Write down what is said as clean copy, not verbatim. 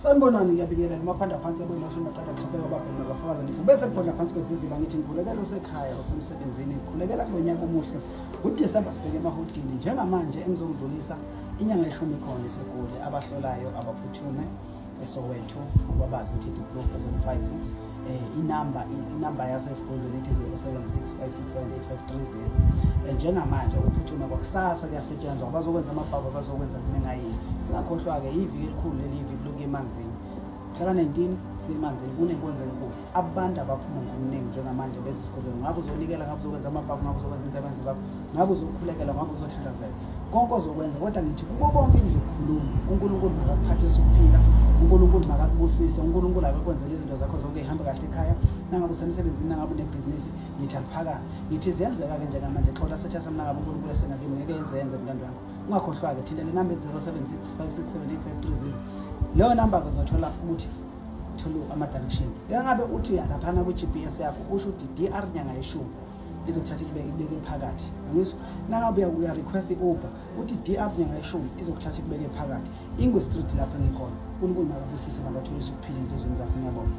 Sanibonani, ngiyabingelela maphanda phansi yabo nosho maqeda kuhlupheka babhema bafakaza ngibese kubhodla phansi kweziziba ngithi ngikhulekela usekhaya usemsebenzini ngikhulekela kulo nyaka omuhle uDisemba sibheke emaholidini njengamanje engizokudlulisa inyanga yeshumi khona iseGoli abahlolayo abaphuthume eSoweto ukuba bazi ukuthi iDiploof ezone 5 inamba yasesigodlweni ithi 0765678530. Njengamanje ukuphuthuma kwakusasa kuyasetshenzwa, abazokwenza amabhaba abazokwenza noma engayini. Singakhohlwa-ke iviki elikhulu leli, iviki lokuya emanzini mhla ka-19 siye emanzini, kunenkonzo enkulu, abantu abaphuma ngokuningi njengamanje beze esigodlweni. Ngabe uzonikela, ngabe uzokwenza amabhavu, ngabe uzokwenza insebenzo zakho, ngabe uzokhulekela, ngabe uzothandazela, konke ozokwenza, kodwa ngithi kuko konke engizokukhuluma, uNkulunkulu makakuphathise ukuphila, uNkulunkulu makakubusise, uNkulunkulu akakwenzele izinto zakho zonke ihambe kahle ekhaya, nangabe usemsebenzini, nangabe unebhizinisi, ngithi aliphakame. Ngithi ziyenzeka-ke njengamanje, xola setsha sami, nangabe uNkulunkulu esengakimi ngeke yenze mntando wakho. Ungakhohlwa-ke, thinta le namba 076 567 8530. Leyo namba-ke uzothola ukuthi thola ama-direction. Ngabe uthi laphana kwi-GPS yakho usho ukuthi DR nyanga yeshumi izokuthatha ikubeke phakathi, angizwa? Nangabe uya-request i-Uber uthi DR nyanga yeshumi izokuthatha ikubeke phakathi, Ingwe Street lapho engikhona. uNkulunkulu makabusise, makatholise ukuphila enhliziyweni zakho. Ngiyabonga.